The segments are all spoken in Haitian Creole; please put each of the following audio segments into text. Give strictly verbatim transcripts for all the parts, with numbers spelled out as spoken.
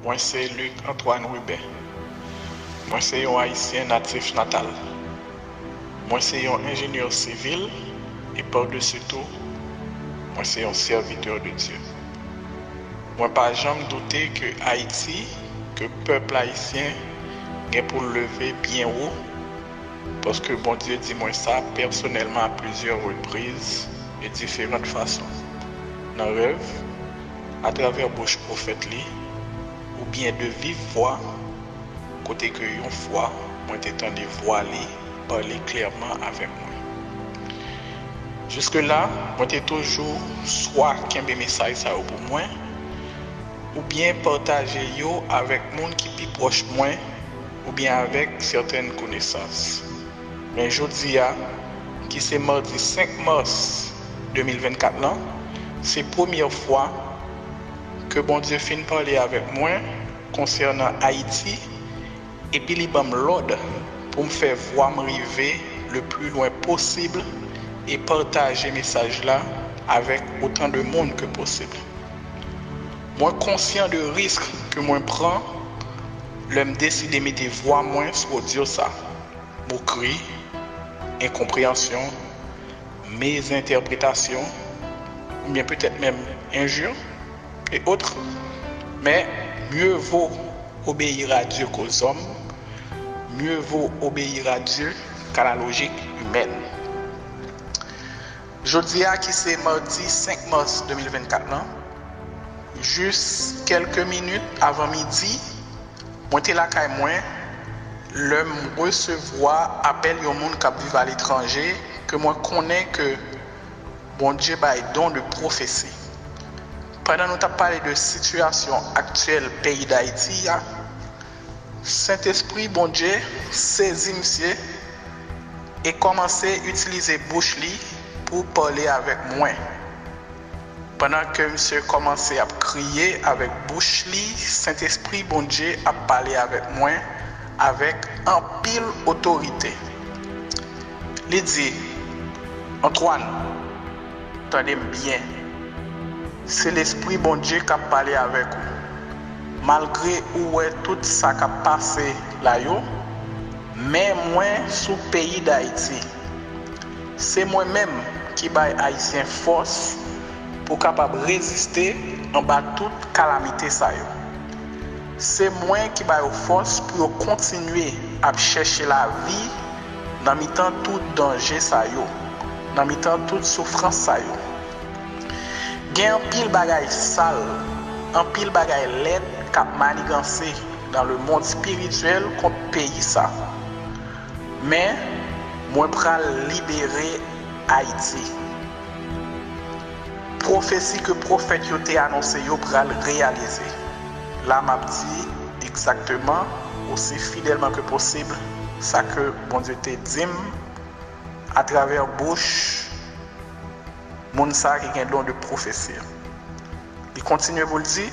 Mwen se Luc Antoine Rubin. Mwen se yon Ayisyen natif natal. Mwen se yon enjenyè sivil e, padesi tou, mwen se yon sèvitè de Dye. Mwen pa janm doute ke Ayiti, ke pèp ayisyen gen pou l leve byen wo, paske Bondye di mwen sa pèsonèlman a plizyè repriz e diferan fason, nan rèv, atravè bouch pwofèt li, oubyen de viv vwa, kote ke yon fwa mwen te tande vwa li pale klèman avèk mwen. Jiske la, mwen te toujou swa kenbe mesaj sa yo pou mwen, oubyen pataje yo avèk moun ki pi pwòch mwen, oubyen avèk sètèn konesans. Men jodi a, ki se madi senk mas de mil vennkat lan, se premyè fwa ke Bondye fin pale avèk mwen konsènan Ayiti, epi li ban m lòd pou m fè vwa m rive le pli lwen posib e pataje mesaj la avèk otan de moun ke posib. Mwen konsyan de risk ke mwen pran lè m deside mete vwa mwen sou odyo sa. Mokri, enkonpreyansyon, mezentèpretasyon, oubyen petèt menm enji, e otrè. Men, mieux vaut obéir à Dieu qu'aux hommes, mieux vaut obéir à Dieu qu'à la logique humaine. Jodi a, ki se madi senk mas de mil vennkat lan, jis kèlke minit avan midi, mwen te lakay mwen, lè m resevwa apèl yon moun k ap viv aletranje, ke mwen konnen ke Bondye bay don de pwofesi. Pandan nou t ap pale de sitiyasyon aktyèl peyi Dayiti a, Sentespri Bondye sezi misye e kòmanse itilize bouch li pou pale avèk mwen. Pandan ke misye kòmanse ap kriye avèk bouch li, Sentespri Bondye ap pale avèk mwen avèk anpil otorite. Li di, Antoine, tande m byen. Se Lespri Bondye k ap pale avèk ou. Malgre ou wè tout sa k ap pase la yo, men mwen sou peyi Dayiti. Se mwen menm ki bay Ayisyen fòs pou kapab reziste anba tout kalamite sa yo. Se mwen ki ba yo fòs pou yo kontinye ap chèche lavi nan mitan tout danje sa yo, nan mitan tout soufrans sa yo. Gen anpil bagay sal, anpil bagay lèd k ap maniganse dans le monde spirituel kont peyi sa. Men, mwen pral libere Ayiti. Pwofesi ke pwofèt yo te anonse yo pral reyalize. La, m ap di egzakteman, osi fidèlman ke posib, sa ke Bondye te di m atravè bouch moun sa a ki gen don de pwofesi. Li kontinye pou l di,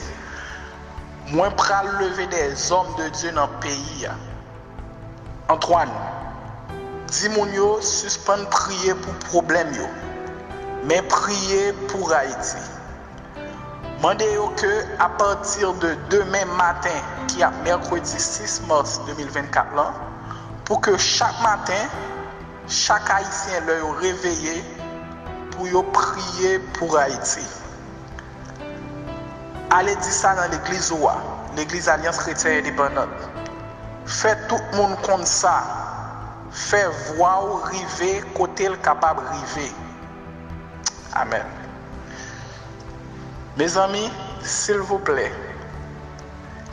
mwen pral leve des hommes de Dieu nan peyi a. Antoine, di moun yo sispann priye pou pwoblèm yo, men priye pou Ayiti. Mande yo ke apati de demen maten, ki ap mèkredi sis mas de mil vennkat lan, pou ke chak maten, chak Ayisyen, lè yo reveye, pou yo priye pou Ayiti. Ale di sa nan legliz ou a, Legliz Alyans Kretyen Endepandan. Fè tout moun konn sa. Fè vwa w rive kote l kapab rive. Amèn. Mezanmi, silvouplè,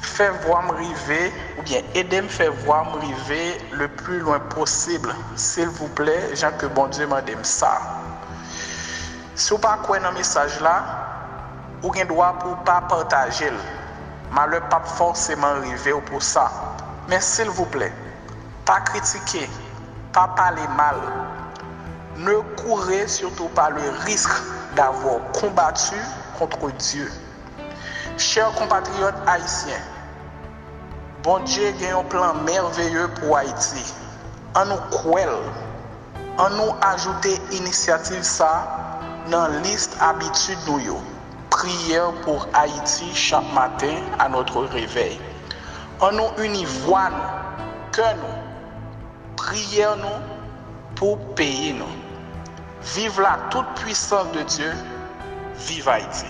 fè vwa m rive, oubyen ede m fè vwa m rive le pli lwen posib, silvouplè, jan ke Bondye mande m sa. Si w pa kwè nan mesaj la, ou gen dwa pou w pa pataje l. Malè p ap fòseman rive w pou sa. Men silvouplè, pa kritike, pa pale mal. Ne courez surtout pas le risque d'avoir combattu contre Dieu. Chè konpatriyòt ayisyen, Bondye gen yon plan mèveye pou Ayiti. Ann nou kwè l. Ann nou ajoute inisyativ sa a nan lis abitid nou yo. Prière pour Haïti chaque matin à notre réveil. Annou ini vwa nou, kè nou, priyè nou pou peyi nou. Vive la toute puissance de Dieu, vive Haïti.